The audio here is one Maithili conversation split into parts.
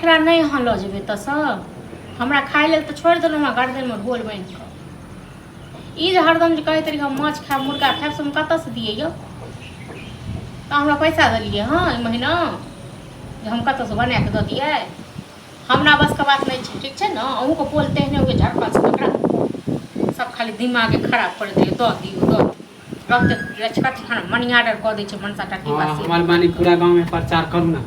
एकरा नहि अहाँ लऽ जेबै एतऽसँ। हमरा खाय लेल तऽ छोड़ि देलहुँ अहाँ गर्दनमे ढोल बान्हि कऽ। ई जे हरदम जे कहैत रही हम माछ खायब मुर्गा खायब, से हम कतऽसँ दियै यौ? तऽ हमरा पैसा देलियै हँ एहि महीना जे हम कतऽसँ बना कऽ दऽ दियै? हमरा बसके बात नहि छै, ठीक छै ने? अहूँके पोल तेहने हुए झड़कल छै, ककरा सब खाली दिमागे खराब करैत रहैए। दऽ दियौ, दऽ दियौ, रहतै रहै छै कथी खाना मनी ऑर्डर कऽ दै छै मनसा टकी। हाँ, बासी हमर मानी पूरा गांव में प्रचार करू ना।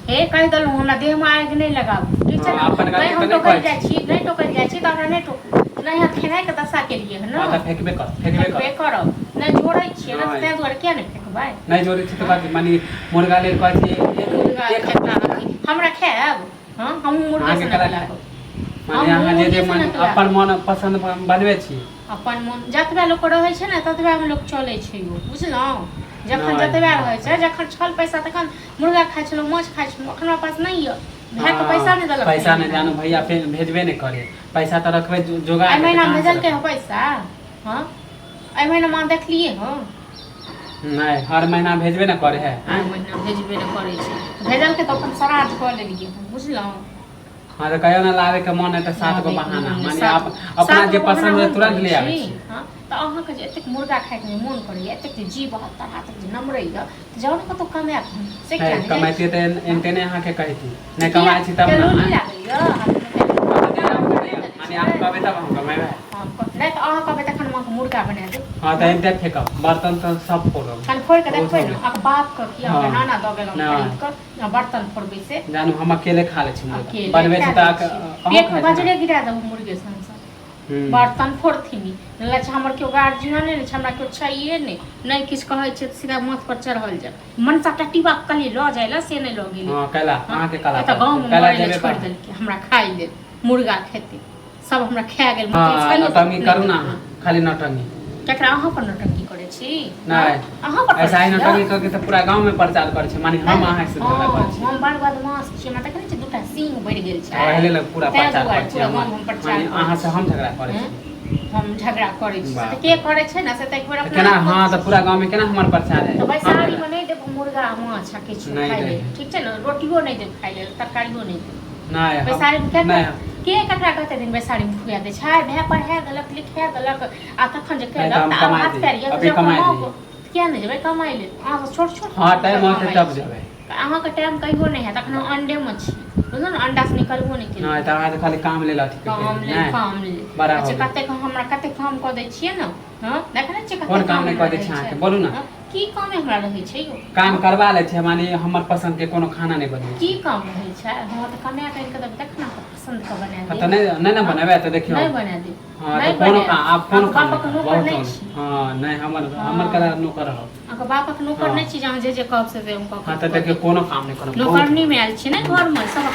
हे, कहि देलहुँ, हमरा देहमे आगि नहि लगाबू, ठीक छै हाँ, ने? अपन नहि गलती हम तऽ नहि टोकल कहै जाइ छी, नहि टोकल जाइ छी तऽ हमरा नहि टोकू। नहि अहाँ खेनाइके दशा केलियै हँ हाँ ने? तऽ फेकबे कर, फेकबे फेकबे कर। करब। नहि जोड़ै छियै ने, नहि। ताहि दुआरे किया नहि फेकबै? नहि जोड़ै छी तऽ बात मानी मुर्गा लेल कहै छी एक मुर्गा एक खेता अथी हमरा खायब? हँ, हमहूँ मुर्गे अहाँके सनक कला लागब। माने हम अहाँ जे जे मुर्गे मन सनक लागब। अपन मन पसन्द बनबै छी। अपन मोन जतबे लोकके रहै छै ने ततबेमे लोक चलै छै यौ, बुझलहुँ? जखन नहि। जतबे रहै छै, जखन छल पैसा तखन मुर्गा खाइ छलहुँ, माछ खाइ छलहुँ। एखन हमरा पास नहि यऽ, भायके पैसा नहि देलक। पैसा नहि जानू भैया भेजबे नहि करे। पैसा तऽ रखबै जोगा एहि के, तऽ महीना कहाँ से भेजलकै हँ रखबै? पैसा? हँ, एहि महीना माँ देखलियै हँ? नहि, हर महीना भेजबे ने करे है। हर महीना भेजबे नहि करै छै। भेजलकै तऽ अपन श्राद्ध कऽ लेलियै हँ, बुझलहुँ? हाँ तऽ कहियो ना लाबे के मन है तऽ सात गो बहाना, माने आप अपना सात जे गो बहाना पसंद है हम तुरंत करै ले आबै छी। छी। हँ, तऽ अहाँके जे एतेक मुर्गा खायके जे मोन करैया, एतेक जे जीव हत्तर हाथ जे नमरैया, तऽ जाउ ने कतहु कमायब से। है किया नहि जाइ कमाइतियै छी? तऽ एनते नहि अहाँके कहिती। नहि किया कमाइ छी तब ने। तेलुली आँय? लागैया हाथमे? हँ तऽ तेल नहि नहि दैया, देने माने आप छै। कहबै तब हम कमेबै। हँ, नहि तऽ अहाँ कहबै तखन हम अहाँके मुर्गा बना देब। हँ तऽ एनते फेकब बर्तन तऽ सब फोड़ब। कनि फोड़ि कऽ बहुत देखबै हो ने गेल। अहाँके बापके कि अहाँके हँ नाना दऽ गेल नहि खरीद कऽ जे बर्तन फोड़बै से। जानू हम अकेले खा लै छी मुर्गा। अकेले बनबै खा छी लै तऽ छी, अहूँ पेटमे खाइ छी ने। बजरे गिरा देबू मुर्गे सन सन। हूँ। बर्तन फोड़थिन लए छै। हमर केओ गार्जियने नहि छै, हमरा केओ छैहे नहि। नहि किछु कहै छै तऽ सीधा माथ पर चढ़ल जाय। मनसा टटीबा के कहलियै लऽ जाय लए, से नहि लऽ गेलै। हँ, कैला हँ, अहाँके कला एतऽ गाँवमे कैला मरै लए जेबे छोड़ि करब। देलकै हमरा। खाय लेल मुर्गा खेतै सब, हमरा खा गेल। हँ, नौटंकी करू ने अहाँ, खाली नौटंकी। केकरा? अहाँ पर नौटंकी करै छी? नहि। अहाँ पर ऐसा ही करै छी? नौटंकी करके तऽ पूरा गाँव में प्रचार करै छै, माने हम अहाँ से झगड़ा करै छी। हम बड़ बदमाश छी। हमरा देखै नहि छी, दूटा सींग बढ़ि गेल छै। ओहि लेल पूरा ताहि प्रचार दुआरे करै छी पूरा हम। गाँवमे हम प्रचार माने करै अहाँ से छी। हम झगड़ा करै हँ? छी। हम झगड़ा करै छी से बाप तऽ के करै छै ने से तऽ एक बेर तऽ अपना केना? हाथमे हँ, तऽ पूरा गाँव में केना हमर प्रचार है? तऽ हम बैसारीमे नहि देब मुर्गा माछ आ किछु नहि खाइ दै। लेल, ठीक छै ने? रोटियो नहि देब खाइ लेल, तरकारियो नहि देब नहि हम बैसारीमे। के नहि। के ककरा कते दिन बैसारीमे खुआ दै छै? भाय पढ़ा देलक, लिखा देलक आ तखन जे नहि केलक तऽ हम तऽ आब कमाइ हाथ दी। पैर यऽ अभी तऽ कमाइ माँ दी। किया नहि जेबै कमाइ लेल? अहाँ छोट छोट हँ, टाइम होतै कमाइ तब छी। जेबै। अहाँके टाइम कहियो नहि हैत। अखन अंडेमे छी, बुझलहुँ ने? अंडासँ निकलबो नहि केलियै। नहि तऽ अहाँ तऽ खाली काम लेल अथी काम लेल। नहि काम लेल। बड़ा हो अच्छा गेल। कतेक हमरा कतेक काम कऽ दै छियै ने? हँ, देखै नहि छियै? कोन कतेक काम नहि हमरा कऽ दै रहै छी छै। अहाँके? बोलू ने। हँ, की काम हमरा रहै छै यौ? काम करवा लै छै, माने हमर पसन्द के कोनो खाना नहि बनबै की छै। काम रहै छै? हँ, तऽ कमाए कऽ आनि कऽ देबै तखन अहाँके पसन्द के बना हँ देब। तऽ नहि नहि ने हँ? बनेबै तऽ देखियौ। नहि बना देब। हँ नहि तऽ कोनो बनायब। काम आब कोनो अहाँके काम बापक नहि नौकर बहुत नहि काम। छी। हँ, नहि हमर हमर हँ। कला नौकर रहब। अहाँके बापक नौकर हँ। नहि छी जे अहाँ जे जे कहब से से हम कऽ हँ कऽ तऽ कऽ देखियौ देब। कोनो काम नहि करब बहुत। नौकरनीमे आयल छी ने घरमे सब।